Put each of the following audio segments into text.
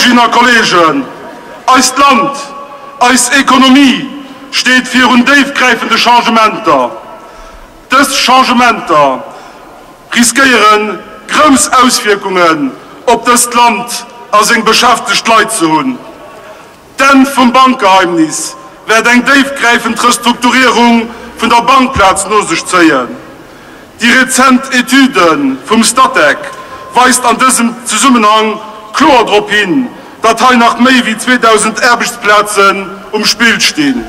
Kolleeginnen a Kolleegen, eist Land, eis Ekonomie steet virun déifgräifende Changementer. Dës Changementer riskéiere grouss Auswierkungen op dëst Land a seng beschäftegt Leit ze hunn. D'Enn vum Bankgeheimnis wäert eng déifgräifend Restrukturierung vun der Bankplaz no sech zéien. Déi rezent Etüde vum Statec weist an dësem Zesummenhang kloer drop hin, datt hei nach méi wéi 2.000 Aarbechtsplazen um Spill stinn.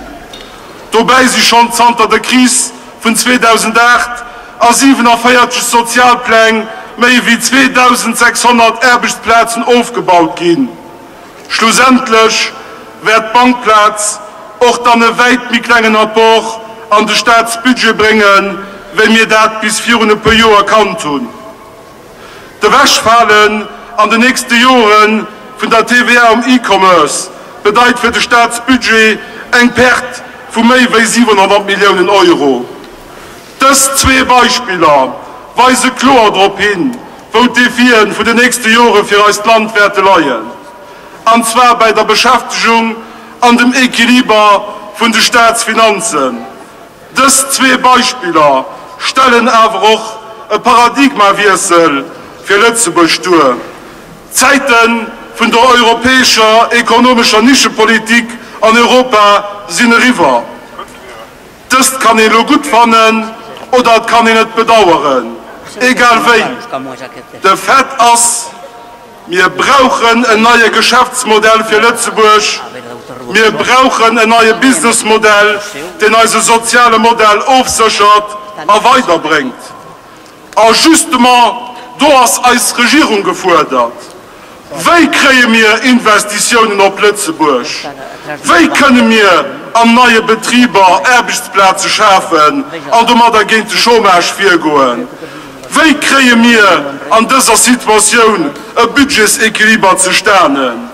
Dobäi si schonn zanter der Kris vun 2008 a 47 Sozialpläng méi wéi 2.600 Aarbechtsplazen ofgebaut ginn. Schlussendlech wäert d'Bankplaz och dann e wäit méi klengen Apport an de Staatsbudget bréngen, wéi mir dat bis virun e puer Joer kannt hunn. D'Ewechfalen an den nächste Jore vun der TVA um E-Commerce bedeit fir de Staatsbudget eng Perte vu méi wéi 700 Milliounen Euro. Dës zwee Beispiller weise kloer drop hin, wou d'Defien vun den nächste Jore fir eist Land wäerte leien, an zwar bäi der Beschäftegung an dem Equiliber vun de Staatsfinanzen. Dës zwee Beispiller stellen awer och e Paradigmawiessel fir Lëtzebuerg duer. D'Zäite vun der europäescher ekonomescher Nischepolitik an Europa sinn eriwwer. Dëst kann een elo gutt fannen oder et kann een et bedaueren, egal wéi, de Fait ass, Mir brauchen en neie Geschäftsmodell fir Lëtzebuerg, mir brauchen en neie Businessmodell, deen eise soziale Modell ofséchert a weiderbréngt. A justement do ass eis Regierung gefuerdert. Wéi kréie mir Investitiounen op Lëtzebuerg? Wéi kënne mir an neie Betriber Aarbechtsplaze schafen an domadder géint de Chômage virgoen? Wéi kréie mir an dëser Situatioun e Budgetséquiliber zustanen?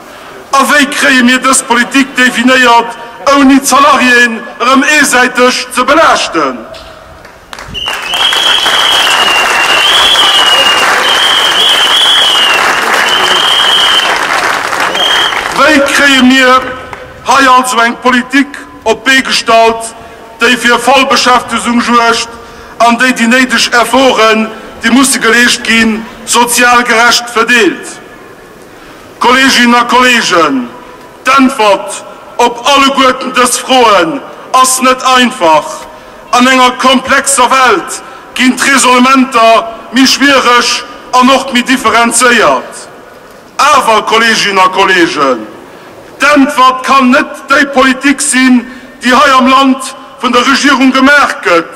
A wéi kréie mir dës Politik definéiert, ouni d'Salariéen erëm eesäiteg ze belaaschten? Wéi kréie mir hei also eng Politik op d'Bee gestallt, déi fir Vollbeschäftegung suergt an déi déi néideg Efforten, déi musse geleescht ginn, sozial gerecht verdeelt? Kolleeginnen a Kolleegen, d'Äntwert op alleguerten dës Froen ass net einfach. An enger komplexer Welt ginn d'Raisonnementer méi schwiereg an och méi differenzéiert. Awer, Kolleeginnen a Kolleegen, d'Äntwert kann net déi Politik sinn, déi hei am Land vun der Regierung gemaach gëtt.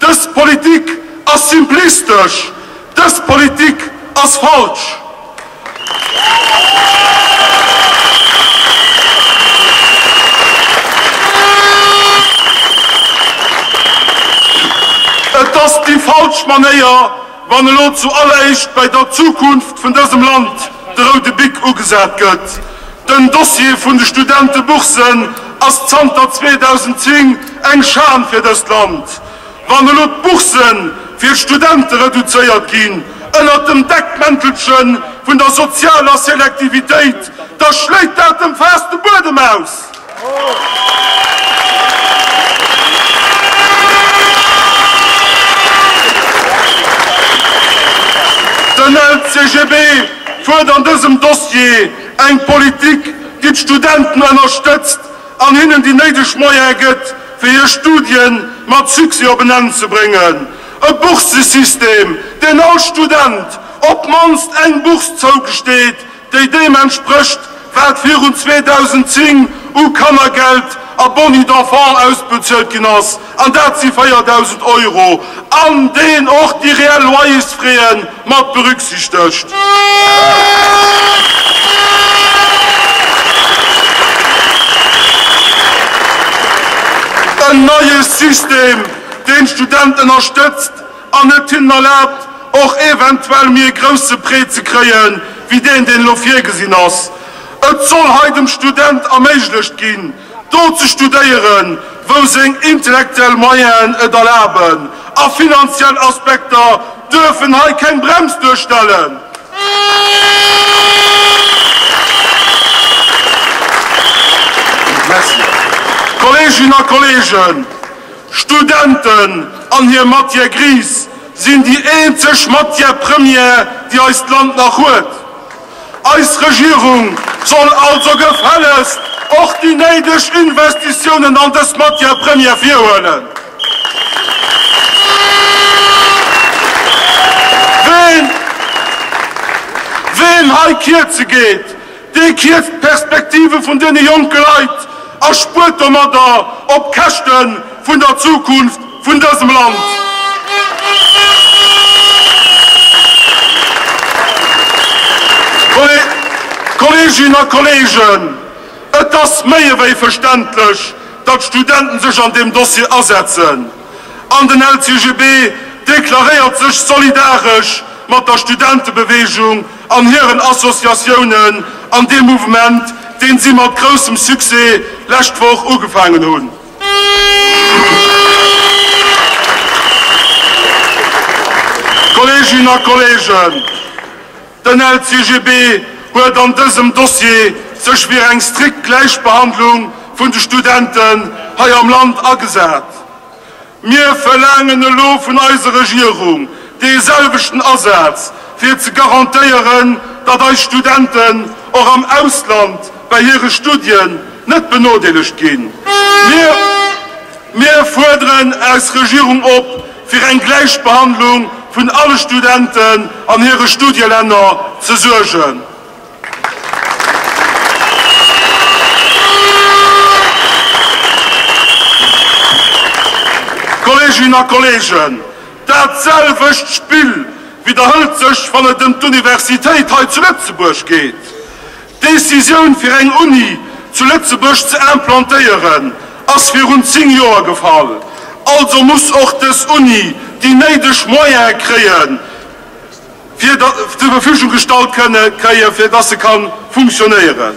Dës Politik ass simplistesch, dës Politik ass falsch. Et ass déi falsch Manéier, wann elo zu alleréischt bei der Zukunft vun dësem Land de roude Bic ugesat gëtt. Den Dossier vun de Studenteboursen ass zanter 2010 eng Schan fir dëst Land. Wann elo d'Bourse fir d'Studente reduzéiert ginn, ënnert dem Deckmäntelche vun der sozialer Selektivitéit, da schléit dat dem Faass de Buedem aus. Den LCGB fuert an dësem Dossier eng Politik, déi d'Studenten ënnerstëtzt an hinnen déi néideg Moyene gëtt, fir hir Studien mat Succès op en Enn ze bréngen. E Bourssesystem, deen all Student op d'mannst eng Bourse zougesteet, déi deem entsprécht, wat virun 2010 u Kannergeld a Boni d'enfant ausbezuelt ginn ass, an dat si 4.000 Euro, an deen och déi reell Loyersfraie mat berücksichtegt. En neie System, deen d'Studenten ënnerstëtzt an et hinnen erlaabt, och eventuell méi e grousse Prêt ze kréien, wéi deen, deen elo virgesinn ass. Et soll hei dem Student erméiglecht ginn, do ze studéieren, wou seng intellektuell Moyenen et erlaben, a finanziell Aspekter duerfen hei keng Brems duerstellen. Kolleeginnen a Kolleegen, Studenten an hir Matière grise sinn déi eenzeg Matière première, déi eist Land nach huet. Eis Regierung soll also gefällegst och déi néideg Investitiounen an dës Matière première virhuelen. Ween hei kierze geet, Dee kierzt d'Perspektive vun deene jonke Leit a spuert domadder op Käschte vun der Zukunft vun dësem Land. Kolleeginnen a Kolleegen, et ass méi ewéi verständlech, datt d'Studenten sech an deem Dossier asetzen. An den LCGB deklaréiert sech solidaresch mat der Studentebeweegung an hiren Associatiounen an deem Mouvement, deen si mat groussem Succès lescht Woch ugefaangen hunn. Kolleeginnen a Kolleegen, den LCGB huet an dësem Dossier sech fir eng strikt Gläichbehandlung vun de Studenten hei am Land agesat. Mir verlaangen elo vun eiser Regierung dee selwechten Asaz, fir ze garantéieren, datt eis Studenten och am Ausland bei hire Studien net benodeelegt ginn. Mir fuerderen eis Regierung op, fir eng Gläichbehandlung vun alle Studenten an hire Studielänner ze suergen. Kolleeginnen a Kolleegen, dat selwecht Spill widderhëlt sech, wann et ëm d'Universitéit hei zu Lëtzebuerg geet. D'Décisioun, fir eng Uni zu Lëtzebuerg ze implantéieren, ass virun 10 Joer gefall. Also muss och dës Uni déi néideg Moyene kréien, fir zur Verfügung gestallt kënne kréien, fir dass se ka funktionéieren.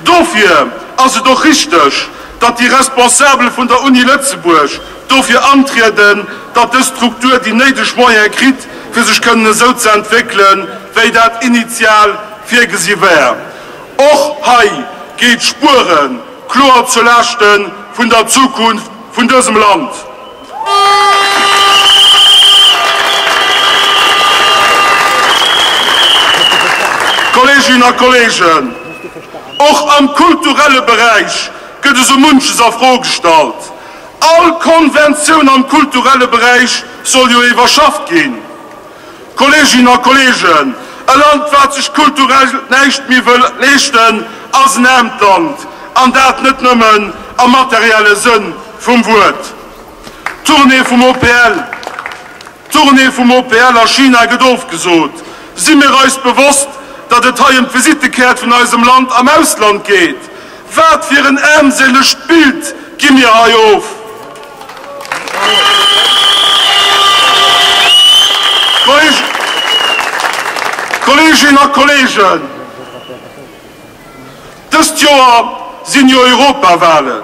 Dofir ass et och richteg, datt déi Responsabel vun der Uni Lëtzebuerg dofir antrieden, datt dës Struktur déi néideg Moyene kritt, fir sech kënnen esou ze entwéckelen, wéi dat initial virgesi war. Och hei geet Spuere kloer zu Laaschte vun der Zukunft vun dësem Land. Kolleeginnen a Kolleegen, och am kulturelle Beräich gëtt esou munches a Fro gestallt. All Konventioun am kulturelle Beräich soll jo iwwerschafft ginn. Kolleeginnen a Kolleegen, e Land, wat sech kulturell näischt méi wëll leeschten, ass en aarmt Land, an dat net nëmmen am materielle Sënn vum Wuert. D'Tournée vum OPL, D'Tournée vum OPL a China gëtt ofgesot. Si mir eis bewosst, datt et hei ëm d'Visittekäert vun eisem Land am Ausland geet? Wat fir en aarmséilegt Bild gi mir hei of? Kolleeginnen a Kolleegen, dëst Joer sinn jo Europawahlen,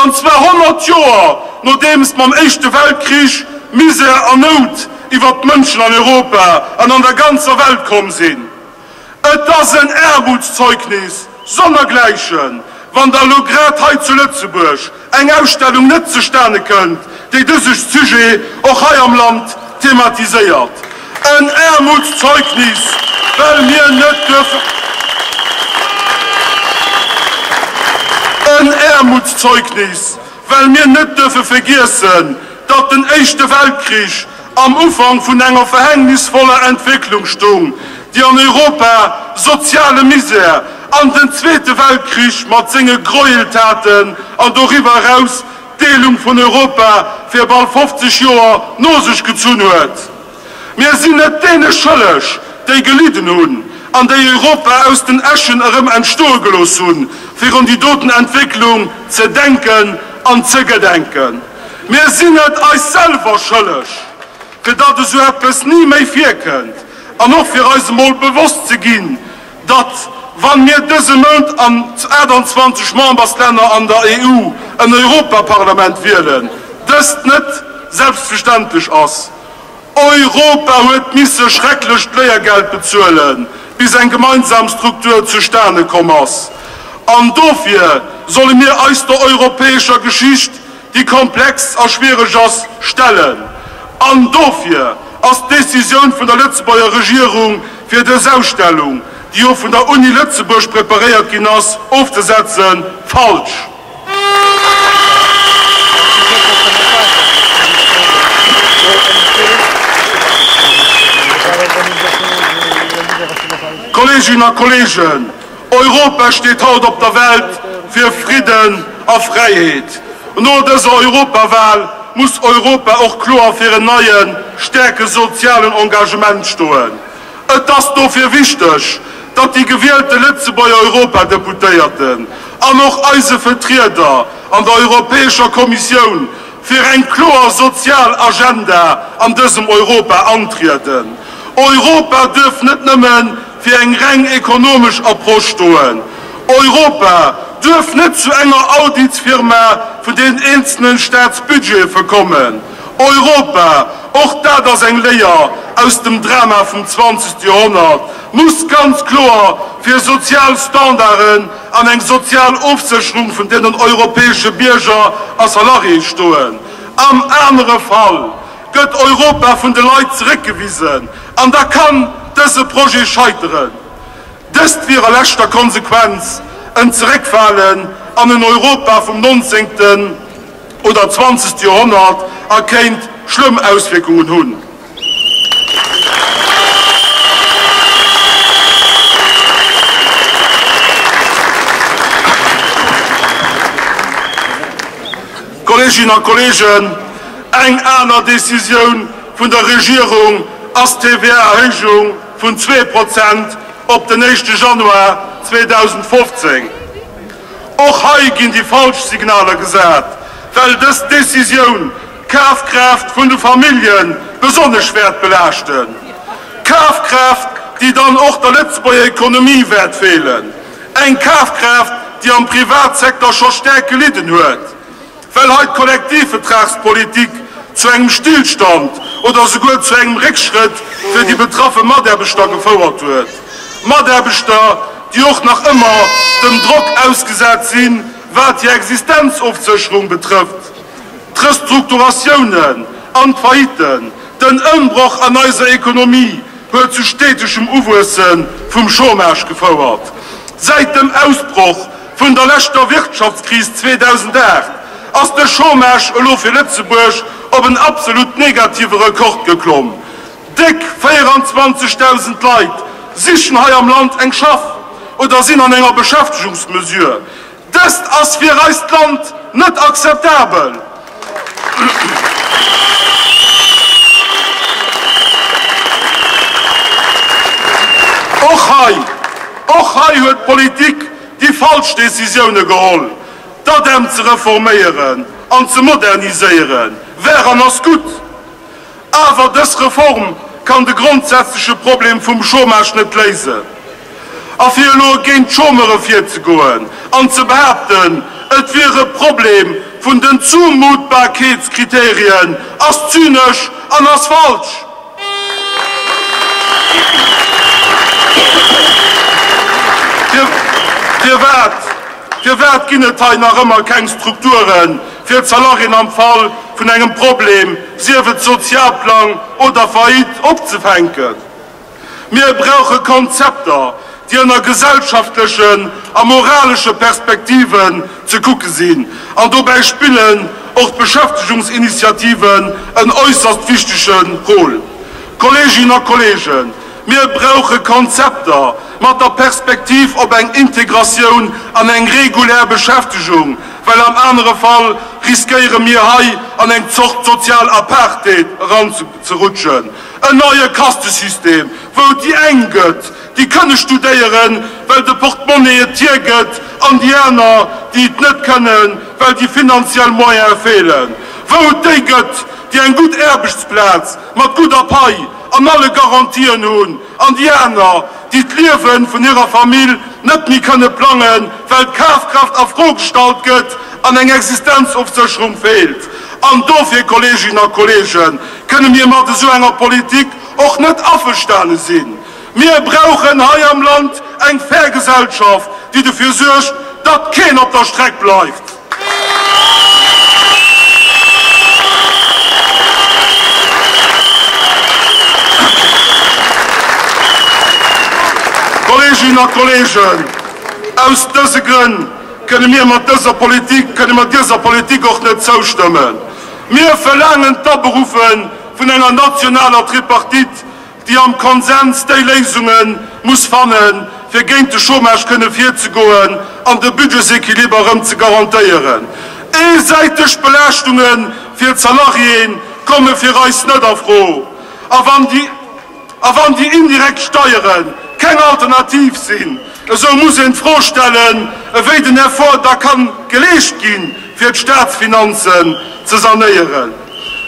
an zwar 100 Joer nodeems mam Éischte Weltkrich Misär an Nout iwwert d'Mënschen an Europa an an der ganzer Welt komm sinn. Et ass en Aarmutszeugnis sonnergläichen, wann da lo grad hei zu Lëtzebuerg eng Ausstellung net zustane kënnt, déi dëse Sujet och hei am Land thematiséiert. En Aarmutszeugnis, well mir net duerfe. En Aarmutszeugnis, well mir net duerfe vergiessen, datt den Éischte Weltkrich am Ufank vun enger verhängnisvoller Entwécklung stung, déi an Europa soziale Misär an den Zweete Weltkrich mat senge Gräueltaten an doriwwer eraus d'Deelung vun Europa fir bal 50 Joer no sech gezunn huet. Mir sinn et deene schëlleg, déi gelidden hunn an déi Europa aus den Äschen erëm entstoe gelooss hunn, fir un déi doten Entwécklung ze denken an ze gedenken. Mir sinn et eis selwer schëlleg, fir datt esou eppes ni méi virkënnt an och fir eis emol bewosst ze ginn, datt, wa mir dëse Mount an 28 Memberslänner an der EU en Europaparlament wielen, dëst net selbstverständlech ass. Europa huet misse schrecklecht Léiergeld bezuelen, bis eng gemeinsam Struktur zustane komm ass. An dofir. solle mir eis der europäescher Geschicht, déi komplex a schwiereg ass, stellen. An dofir ass d'Decisioun vun der Lëtzebuerger Regierung, fir dës Ausstellung, déi jo vun der Uni Lëtzebuerg preparéiert ginn ass, ofzesetzen, falsch. Kolleeginnen a Kolleegen, Europa steet haut op der Welt fir Fridden a Fräiheet. No dëser Europawal muss Europa och kloer fir en neien, staarke sozialen Engagement stoen. Et ass dofir wichteg, datt déi gewielte Lëtzebuerger Europadeputéierten an och eise Vetrieder an der Europäescher Kommissioun fir eng kloer sozial Agenda an dësem Europa antrieden. Europa duerf net nëmme fir eng reng ekonomesch Approche stoen. Europa duerf net zu enger Auditsfirma vun den eenzelnen Staatsbudgete verkommen. Europa, och dat ass eng Léier aus dem Drama vum 20. Joerhonnert, muss ganz kloer fir sozial Standarden an eng sozial Ofsécherung vun deenen europäesche Bierger a Salariéë stoen. Am anere Fall gëtt Europa vun de Leit zeréckgewisen an da kann dëse Projet scheiteren. Dëst wier a leschter Konsequenz en Zeréckfalen an en Europa vum 19. Oder zwanzegt Joerhonnert a kéint schlëmm Auswierkungen hunn. Kolleeginnen a Kolleegen, eng aner Decisioun vun der Regierung ass d'TVA-Erhéijung vun 2 Prozent op den éischte Januar 2015. Och hei ginn déi falsch Signaler gesat, well dës Decisioun d'Kafkraaft vun de Famillje besonnesch wäert belaaschten. Kafkraaft, déi dann och der Lëtzebuerger Ekonomie wäert feelen. Eng Kafkraaft, déi am Privatsecteur scho staark gelidden huet. Well hei d'Kollektivvetragspolitik zu engem Stillstand oder souguer zu engem Réckschrëtt fir déi betraffe Mataarbechter gefouert huet. Mataarbechter, déi och nach ëmmer dem Drock ausgesat sinn, wat hir Existenzofsécherung betrëfft. D'Restrukturatiounen an d'Faillitten, den Ëmbroch an eiser Ekonomie huet zu stetegem Uwuesse vum Chômage gefouert. Säit dem Ausbroch Vun der leschter Wirtschaftskris 2008 ass de Chômage elo fir Lëtzebuerg op en absolut negative Rekord geklomm. Déck 24.000 Leit sichen hei am Land eng Schaff oder sinn an enger Beschäftegungsmesure. Dëst ass fir eist Land net akzeptabel. Och hei, och hei huet d'Politik déi falsch Decisioune geholl. D'ADEM ze reforméieren an ze moderniséiere war an ass gutt. Awer dës Reform kann de grondsätzleche Problem vum Chômage net léisen. A fir elo géint d'Chômeure virzegoen an ze behaapten, et wier e Problem vun den Zumutbarkeetskriterien, ass zynesch an ass falsch. Firwat, firwat ginn et hei nach ëmmer keng Strukturen, fir d'Salariéen am Fall vun engem Problem, sief et Sozialplang oder Faillite, opzefänken? Mir brauche Konzepter, déi ënner gesellschaftlechen a moralesche Perspektiven ze kucke sinn, an dobäi spillen och d'Beschäftegungsinitiativen en äusserst wichtege Rôle. Kolleeginnen a Kolleegen, mir brauche Konzepter mat der Perspektiv op eng Integratioun an eng regulär Beschäftegung, well am anere Fall riskéiere mir hei an eng Zort sozial Apartheid eranzerutschen. En neie Kastesystem, wou et déi eng gëtt, déi kënne studéieren, well de Portemonnaie et hiergëtt, an déi aner, déi et net kënnen, well déi finanziell Moyene feelen. Wou et déi gëtt, déi eng gutt Aarbechtsplaz mat gudder Pai an alle Garantien hunn, an déi aner, déi d'Liewe vun hirer Famill net méi kënne plangen, well d'Kafkraaft a Fro gestallt gëtt an eng Existenzofsécherung feelt. An dofir, Kolleeginnen a Kolleegen, kënne mir mat esou enger Politik och net averstane sinn. Mir brauchen hei am Land eng fair Gesellschaft, déi dofir suergt,. datt keen op der Streck bleift. Kolleeginnen a Kolleegen, aus dëse Grënn kënne mir mat dëser Politik, kënne mer dëser Politik och net zoustëmmen. Mir verlaangen d'Aberuffe vun enger nationaler Tripartite, déi am Konsens déi Léisunge muss fannen, fir géint de Chômage kënne virzegoen an de Budgetséquiliber erëm ze garantéieren. Eesäiteg Belaaschtunge fir d'Salariéen komme fir eis net a Fro. A wann déi, a wann déi indirekt Steiere keng Alternativ sinn, esou muss een d'Fro stellen, ewéi den Effort da ka geleescht ginn, fir d'Staatsfinanzen ze sanéieren.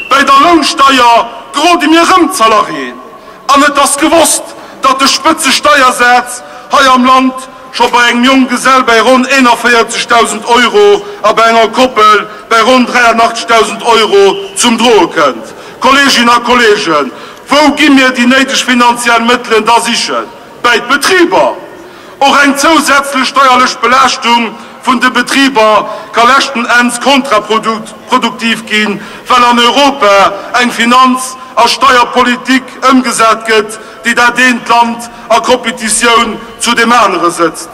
Bäi der Lounsteier gerode mir erëm d'Salariéen. An et ass gewosst, datt de Spëtzesteiersaz hei am Land scho bei engem Jonggesell bäi ronn 41.000 Euro a bei enger Koppel bäi ronn 83.000 Euro zum Droe kënnt. Kolleeginnen a Kolleegen, wou gi mir déi néideg finanziell Mëttelen da sichen? Bäi d'Betriber! Och eng zousätzlech steierlech Belaaschtung vun de Betriber ka leschten Enns kontraproduktiv ginn, well an Europa eng Finanz a Steierpolitik ëmgesat gëtt, déi dat eent Land a Kompetitioun zu deem anere sëtzt.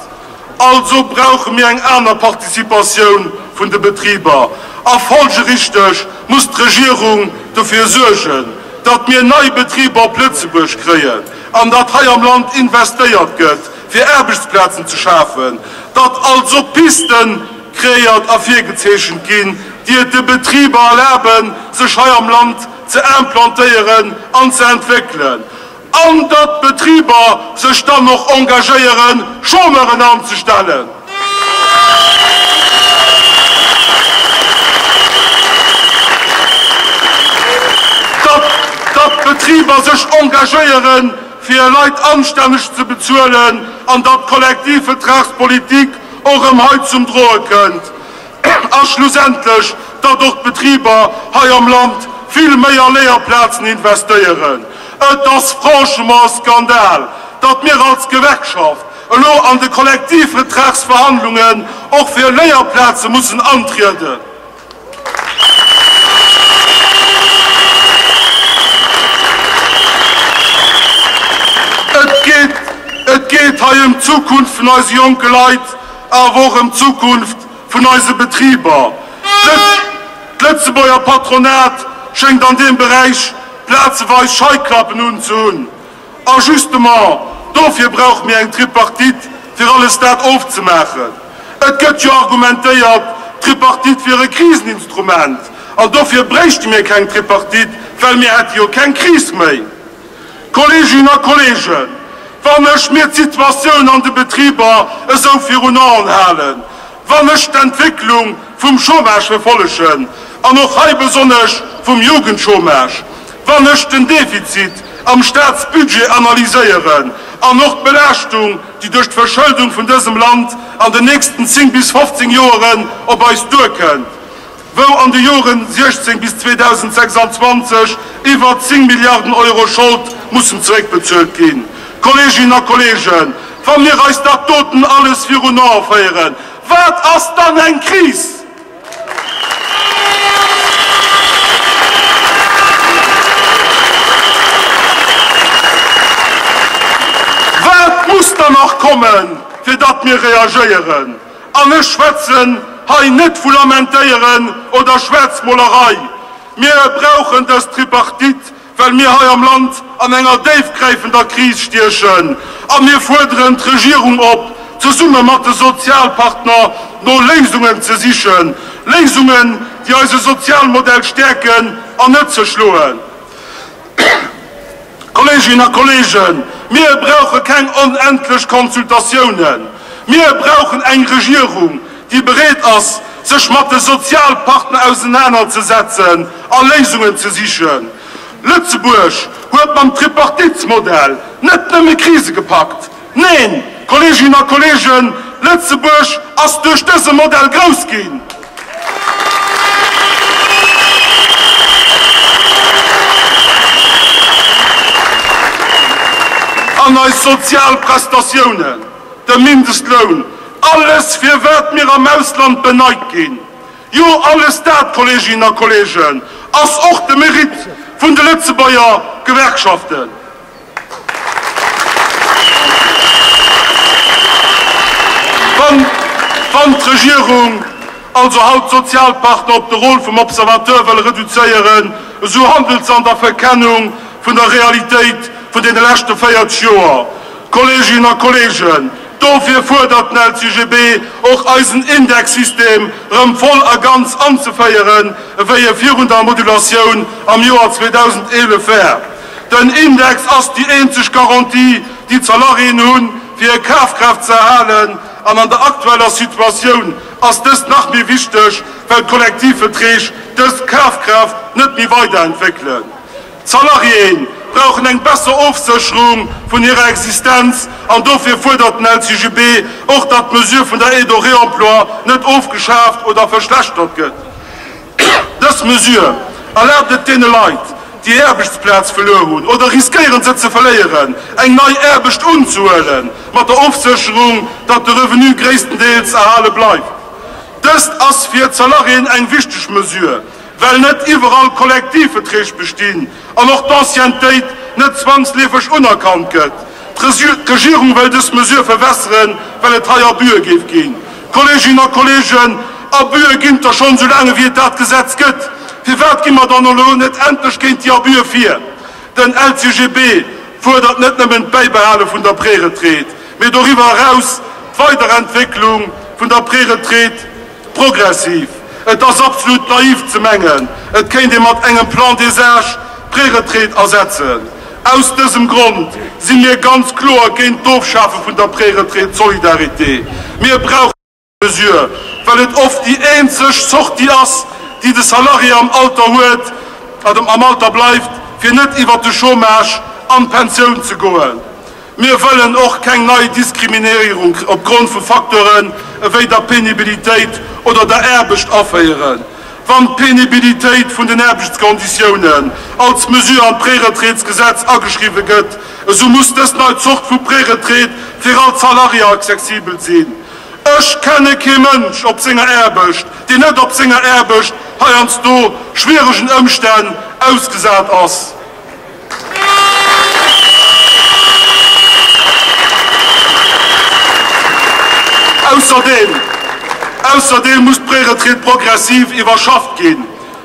Also brauche mir eng aner Participatioun vun de Betriber. A folgerichteg muss d'Regierung dofir suergen, datt mir nei Betriber op Lëtzebuerg kréien an datt hei am Land investéiert gëtt, fir Aarbechtsplazen ze schafen, datt also Piste kreéiert a virgezeechent ginn, déi et de Betriber erlaben, sech hei am Land ze implantéieren an ze entwéckelen, an datt d'Betriber sech dann och engagéieren, Chômeuren anzestellen. Datt d'Betriber sech engagéieren, fir hir Leit anstänneg ze bezuelen, an datt d'Kollektivvertragspolitik och erëm hei zum Droe kënnt. A schlussendlech, datt och d'Betriber hei am Land vill méi a Léierplazen investéieren. Et ass franchement e Skandal, datt mir als Gewerkschaft elo an de Kollektivvertragsverhandlungen och fir Léierplaze mussen antrieden. Et geet, et geet hei ëm d'Zukunft vun eise jonke Leit, awer och ëm d'Zukunft vun eise Betriber. D'Lëtzebuerger Patronat schéngt an deem Beräich plazeweis Scheiklappen unzehunn. A justement dofir brauche mir eng Tripartite, fir alles dat ofzemaachen. Et gëtt jo argumentéiert, d'Tripartite wier e Kriseninstrument an dofir bréichte mir keng Tripartite, well mir hätte jo keng Kris méi. Kolleeginnen a Kolleegen, wann ech mir d'Situatioun an de Betriber esou virun Aen halen, wann ech d'Entwécklung vum Chômage verfollegen, an och hei besonnesch vum Jugendchômage, wann ech den Defizit am Staatsbudget analyséieren an och d'Belaaschtung, déi duerch d'Verschëldung vun dësem Land an den nächsten 10 bis 15 Joeren op eis duerkënnt, wou an de Joren 16 bis 2026 iwwer 10 Milliarden Euro Schold mussen zeréckbezuelt ginn. Kolleeginnen a Kolleegen, wa mir eis dat doten alles virun Ae féieren, wat ass dann eng Kris? Wat muss dann nach kommen, fir datt mir reagéieren? An ech schwätzen hei net vu Lamentéieren oder Schwaarzmolerei. Mir brauchen dës Tripartite, well mir hei am Land an enger déifgräifender Kris stiechen. A mir fuerderen d'Regierung op, zesumme mat de Sozialpartner no Léisungen ze sichen, Léisungen, déi eise Sozialmodell stäerken an net zerschloen. Kolleeginnen a Kolleegen, mir brauche keng onendlech Consultatiounen. Mir brauchen eng Regierung, déi bereet ass, sech mat de Sozialpartner ausenanerzesetzen a Léisungen ze sichen. Lëtzebuerg huet mam Tripartitesmodell net nëmme Krise gepackt. Neen, Kolleeginnen a Kolleegen, Lëtzebuerg ass duerch dëse Modell grouss ginn. An eis sozial Prestatiounen, de Mindestloun. Alles, fir wat mir am Ausland beneit ginn. Jo, alles dat, Kolleeginnen a Kolleegen, ass och de Mérite vun de Lëtzebuerger Gewerkschaften. Wann d'Regierung also haut d'Sozialpartner op de Rôle vum Observateur wëll reduzéieren, esou handelt se an der Verkennung vun der Realitéit vun deene leschte 40 Joer. Kolleeginnen a Kolleegen, dofir fuerdert den LCGB och eisen Indexsystem erëm voll a ganz anzeféieren, ewéi e virun der Modulatioun am Joer 2011 war. Den Index ass déi eenzeg Garantie, déi d'Salariéen hunn, fir hir Kafkraaft ze erhalen. An an der aktueller Situatioun ass dëst nach méi wichteg, well d'Kollektivverträg dës Kafkraaft net méi weiderentwéckelen. D'Salariéen brauchen eng besser Ofsécherung vun hirer Existenz an dofir fuerdert den LCGB och, datt d'Mesure vun der Aide au réemploi net ofgeschaaft oder verschlechtert gëtt. Dës Mesure erlaabt et deene Leit, déi hir Aarbechtsplaz verluer hunn oder riskéieren se ze verléieren, eng nei Aarbecht unzehuelen, mat der Ofsécherung, datt de Revenu gréisstendeels erhale bleift. Dëst ass fir d'Salariéen eng wichteg Mesure, well net iwwerall Kollektivverträg bestinn an och d'Anciennetéit net zwangsleefeg unerkannt gëtt. D'Regierung wëll dës Mesure verwässeren, well et hei Abüe géif ginn. Kolleeginnen a Kolleegen, Abüe ginn et der schonn esou laang ewéi et dat Gesetz gëtt. Firwat gi mer dann elo net endlech géint déi Abüe vir? Den LCGB fuerdert net nëmmen d'Bäibehale vun der Préretraite, mee doriwwer eraus d'Weiderentwécklung vun der Préretraite progressiv. Et ass absolut naiv ze mengen, et kéint ee mat engem Plan des âges d'Préretraite ersetzen. Aus dësem Grond si mir ganz kloer géint d'Ofschafe vun der Préretraite solidarité. Mir brauchen dës Mesure, well et oft déi eenzeg Sortie ass, déi de Salarié am Alter huet, am Alter bleift, fir net iwwert de Chômage an d'Pensioun ze goen. Mir wëllen och keng nei Diskriminéierung opgrond vu Facteuren ewéi der Penibilitéit oder der Aarbecht aféieren. Wann d'Penibilitéit vun den Aarbechtskonditiounen als Mesure am Préretraitsgesetz ageschriwwe gëtt, esou muss dës nei Zort vu Préretraite fir all Salarié accessibel sinn. Ech kenne kee Mënsch op senger Aarbecht, deen net op senger Aarbecht heiansdo schwieregen Ëmstänn ausgesat ass. Ausserdeem muss d'Préretraite progressiv iwwerschafft ginn,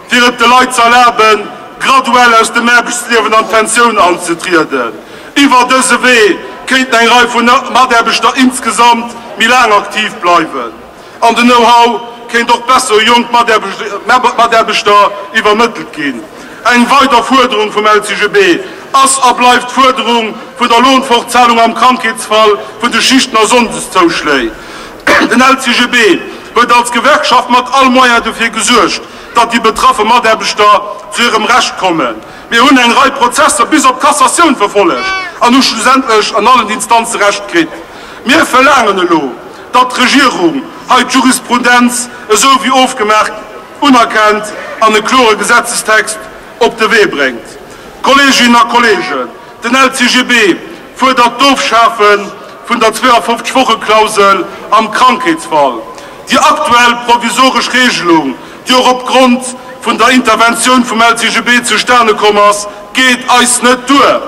fir et de Leit ze erlaben, graduell aus dem Aarbechtsliewen an d'Pensioun anzetrieden. Iwwer dëse Wee kéinten eng Rei vu Mataarbechter insgesamt méi laang aktiv bleiwen. An den Know-how kéint och besser u jonk Mataarbechter iwwermëttelt ginn. Eng weider Fuerderung vum LCGB ass a bleift d'Fuerderung vun der Lohnfortzahlung am Krankheetsfall, vun de Schichten a Sonndeszouschléi. Den LCGB huet als Gewerkschaft mat all Moyen dofir gesuergt, datt déi betraffe Mataarbechter zu hirem Recht kommen. Mir hunn eng Rei Prozesser bis op d'Cassatioun verfollegt an hu schlussendlech an allen Instanze Recht kritt. Mir verlaangen elo, datt d'Regierung hei d'Jurisprudenz esou wéi ofgemaach unerkennt an e klore Gesetzestext op de Wee bréngt. Kolleeginnen a Kolleegen, den LCGB fuerdert d'Ofschafe vun der 52 Woche-Klausel am Krankheetsfall. Déi aktuell provisoresch Regelung, déi och opgrond vun der Interventioun vum LCGB zustane komm ass, geet eis net duer.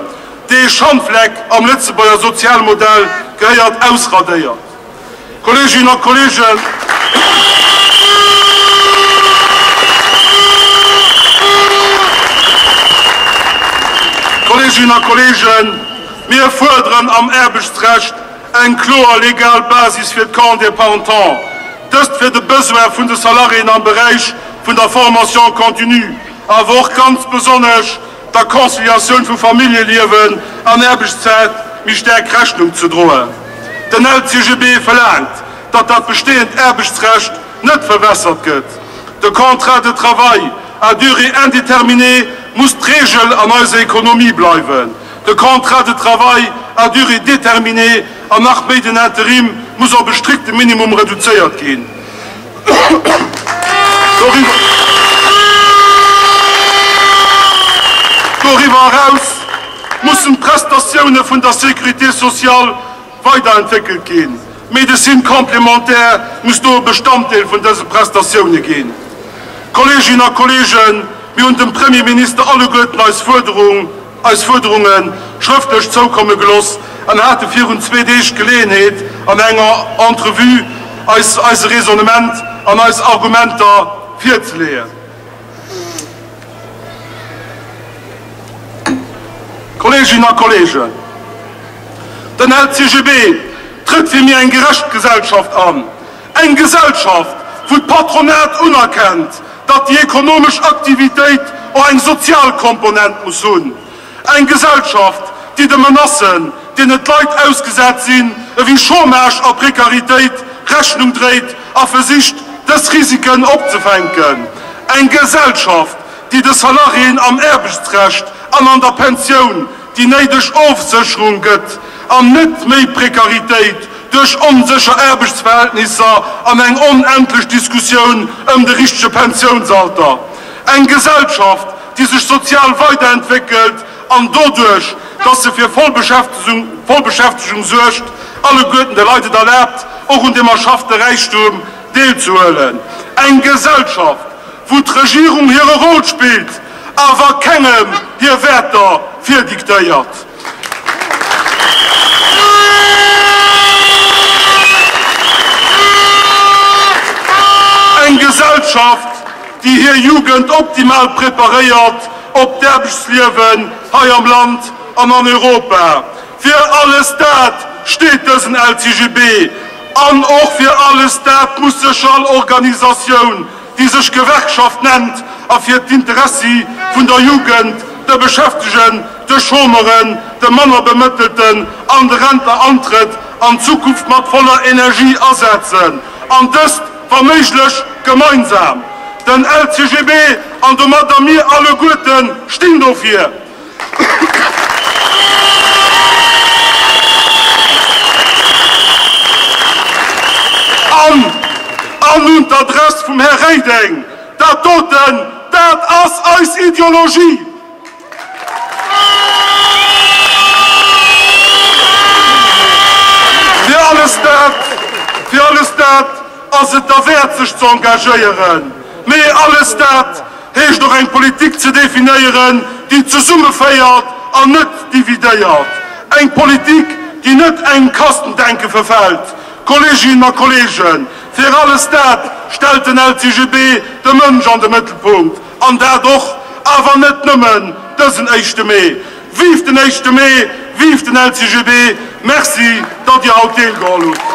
Dee Schandfleck am Lëtzebuerger Sozialmodell gehéiert ausradéiert. Kolleeginnen a Kolleegen, Kolleeginnen a Kolleegen, mir fuerderen am Aarbechtsrecht eng kloer legal Basis fir d'Congé-parentaux, dëst fir de Besoin vun de Salariéen am Beräich vun der Formation continue, awer och ganz besonnesch der Conciliatioun vu Familljeliewen an Aarbechtszäit méi staark Rechnung ze droen. Den LCGB verlaangt, datt dat bestehend Aarbechtsrecht net verwässert gëtt. De Contrat de travail à durée indéterminée muss d'Reegel an eiser Ekonomie bleiwen. De Contrat de travail à durée déterminée an nach méi den Interim muss op e strikte Minimum reduzéiert ginn. Doriwwer eraus mussen d'Prestatioune vun der Sécurité sociale weiderentwéckelt ginn. D'Médecine complémentaire muss do e Bestanddeel vun dëse Prestatioune ginn. Kolleeginnen a Kolleegen, mir hunn dem Premierminister alleguerten eis Fuerderung, eis Fuerderunge schrëftlech zoukomme geloss an hate virun zwee Deeg d'Geleeënheet, an enger Entrevue eis eise Raisonnement an eis Argumenter virzeleeën. Kolleeginnen a Kolleegen, den LCGB trëtt fir méi eng gerecht Gesellschaft an, eng Gesellschaft, wou d'Patronat unerkennt, datt déi ekonomesch Aktivitéit och eng sozial Komponent muss hunn, eng Gesellschaft, déi de Menacen, deenen d'Leit ausgesat sinn, ewéi Chômage a Prekaritéit, Rechnung dréit a versicht, dës Risiken opzefänken, eng Gesellschaft, déi de Salariéen am Aarbechtsrecht an an der Pensioun déi néideg Ofsécherung gëtt an net méi Prekaritéit duerch onsécher Aarbechtsverhältnisser an eng onendlech Diskussioun ëm de richtege Pensiounsalter. Eng Gesellschaft, déi sech sozial weiderentwéckelt an doduerch, dass se fir Vollbeschäftegung suergt, alleguerten de Leit et erlaabt, och un dem erschaffte Räichtum deelzehuelen. Eng Gesellschaft, wou d'Regierung hire Rôle spillt, awer kengem hir Wäerter virdiktéiert. Eng Gesellschaft, déi hir Jugend optimal preparéiert op d'Aarbechtsliewen hei am Land an an Europa. Fir alles dat steet dësen LCGB an och fir alles dat muss sech all Organisatioun, déi sech Gewerkschaft nennt a fir d'Interessi vun der Jugend, de Beschäftegen, de Chômeuren, de Mannerbemëttelten an de Rentner antrëtt, an Zukunft mat voller Energie asetzen, an dëst wa méiglech gemeinsam. Den LCGB an domadder mir alleguerten stinn dofir. An, an un d'Adress vum Här Reding, Dat doten, dat ass eis Ideologie! Fir alles dat, fir alles dat ass et derwäert sech ze engagéieren. Mee alles dat heescht och eng Politik ze definéieren, déi zesummeféiert an net dividéiert. Eng Politik, déi net engem Kastendenke verfält. Kolleeginnen a Kolleegen, fir alles dat stellt den LCGB de Mënsch an de Mëttelpunkt. An dat och, awer net nëmmen, dësen éischte Mee. Vive den éischte Mee, vive den LCGB! Merci, datt Dir haut deelgeholl hutt.